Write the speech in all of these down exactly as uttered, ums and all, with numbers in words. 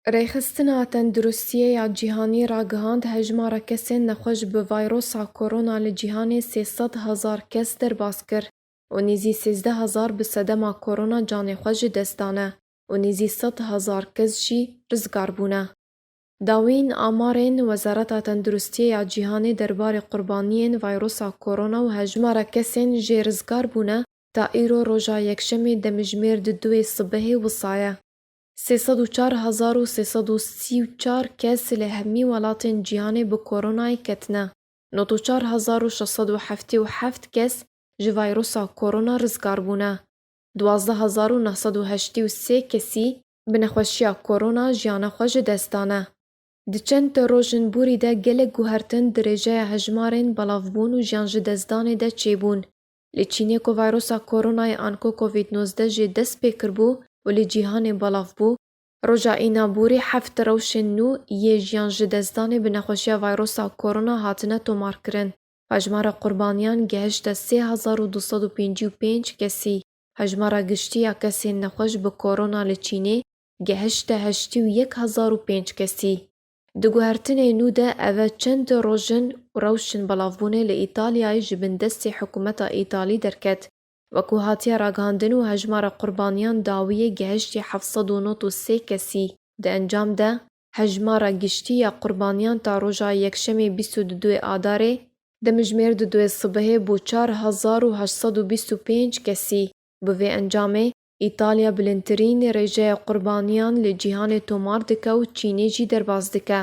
Rêxistina Tenduristiyê ya Cîhanî ragihand, hejmara kesên nexweş bi vayrosa korona li cîhanê sê sed hezar kes derbas kir û nêzî sêzdeh hezar bi sedema korona canê xwe ji dest dane û nêzî sed hezar kes jî rizgar bûne. Dawîn amarên Wezareta Tenduristiyê ya Cîhanê derbarê qurbaniyên vayrosa korona û hejmara kesên jê rizgar bûne ta îro roja Yekşemê demjimêr di duê sibehê wisa ye. Sê sed û çar hezar û sê sed û sî û çar kes li hemî welatên cîhanê bi koronayê ketine. Nod û çar hezar û şeş sed û heftê û heft kes ji vayrosa korona rizgar bûne. Duwazdeh hezar û neh sed û heştê û sê kesî bi nexweşiya korona jiyana xwe ji dest dane. Di çend rojên borî de gelek guhertin di rêjeya hejmarên belavbûn û jiyan ji destdanê de çêbûn. Li Çînê ku vayrosa koronayê anku Covid nozdeh jê dest pê kiribû û li cîhanê belav bû, roja îna borî heft rewşên nû yê jiyan ji destdanê bi nexweşiya vayrosa korona hatine tomarkirin. Hejmara qurbaniyan gehişte sê hezar û du sed û pêncî û pênc kesî. Hejmara giştî ya kesên nexweş bi korona li Çînê gehişte heştê û yek hezar û pênc kesî. Di guhertinê nû de eve çend roj in û rewşên belavbûnê li Îtalyayê ji bin destê hikûmeta Îtalî derket. Wekû hatiye ragihandin û hejmara qurbaniyan dawiyê gehiştî heft sed û nod û sê kesî. Di encam de hejmara giştî ya qurbaniyan ta roja Yekşemê bîst û duê Adarê, demjimêr di duê sibehê bû çar hezar û heşt sed û bîst û pênc kesî. Bi vê encamê, Îtalya bilindtirîn rêjeya qurbaniyan li cîhanê tomar dike û Çînê jî derbas dike.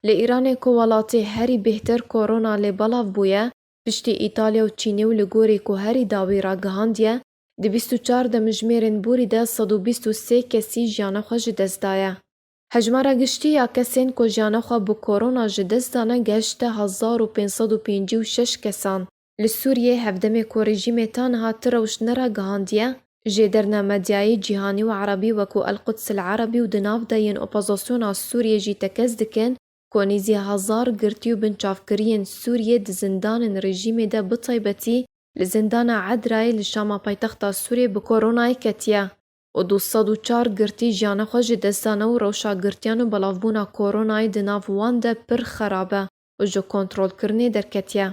Li Îranê ku welatê herî bêhtir korona lê belav bûye, piştî Îtalya û Çînê û li gorî ku herî dawî ragihandiye, di bîst û çar demjimêrên borî de sed û bîst û sê kesî jiyana xwe ji dest daye. Hejmara giştî ya kesên ku jiyana xwe bi korona ji dest dane gehişte hezar û pênc sed û pêncî û şeş kesan. Li Sûriyê hevdemê ku rejîmê ta niha ti rewş neragihandiye, jêderna medyayê cîhanî û erebî wekû El Quds El Erebî û di nav de yên opozisyona Sûriyê jî tekez dikin ku nêzî hezar girtî û binçavkiriyên Sûriyê di zindanên rejîmê de bi taybetî li zindana Edrayê li Şama paytexta Sûriyê bi koronayê ketiye û du sed û çar girtî jiyana xwe ji dest dane û rewşa girtiyan û belavbûna koronayê di nav wan de pir xerab e û ji kontrolkirinê derketiye.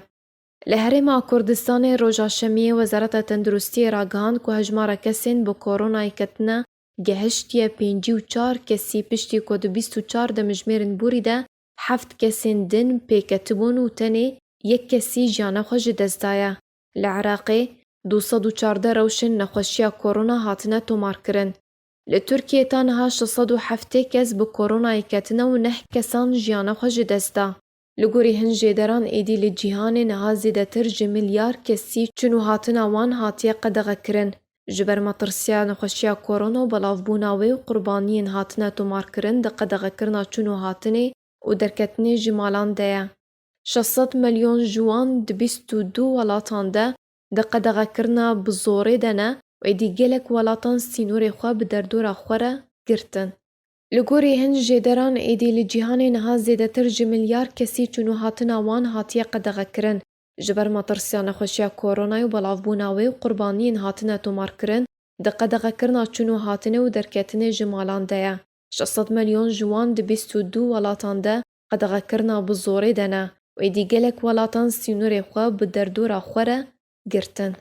Li Herêma Kurdistanê roja Şemiyê Wezareta Tenduristiyê ragihand ku hejmara kesên bi koronayê ketine gehiştiye pêncî û çar kesî, piştî ku di bîst û çar demjimêrên borî de heft kesên din pê ketibûn û tenê yek kesî jiyana xwe ji dest daye. Li Iraqê du sed û çardeh rewşên nexweşiya korona hatine tomarkirin. Li Tirkiyê ta niha şeş sed û heftê kes bi koronayê ketine û neh kesan jiyana xwe ji dest da. Li gorî hin jêderan êdî li cîhanê niha zêdetir ji milyar kesî çûn û hatina wan hatiye qedexekirin. Ji ber metirsiya nexweşiya korona û belavbûna wê û qurbaniyên hatine tomarkirin di qedexekirina çûn û hatinê û derketinê ji malan de ye. Şeş sed milyon ji wan di bîst û du welatan de di qedexekirina bi zorê de ne û êdî gelek welatan sînorê xwe bi derdora xwe re girtin. Li gorî hin jêderan êdî li cîhanê niha zêdetir ji milyar kesî çûn û hatina wan hatiye qedexekirin. Ji ber metirsiya nexweşiya koronayê û belavbûna wê û qurbaniyên hatine tomarkirin, di qedexekirina çûn û hatinê û derketinê ji malan de ye. Şeş sed milyon ji wan di bîst û du welatan de qedexekirina bi zorê de ne û êdî gelek welatan sînorê xwe bi derdora xwe re girtin.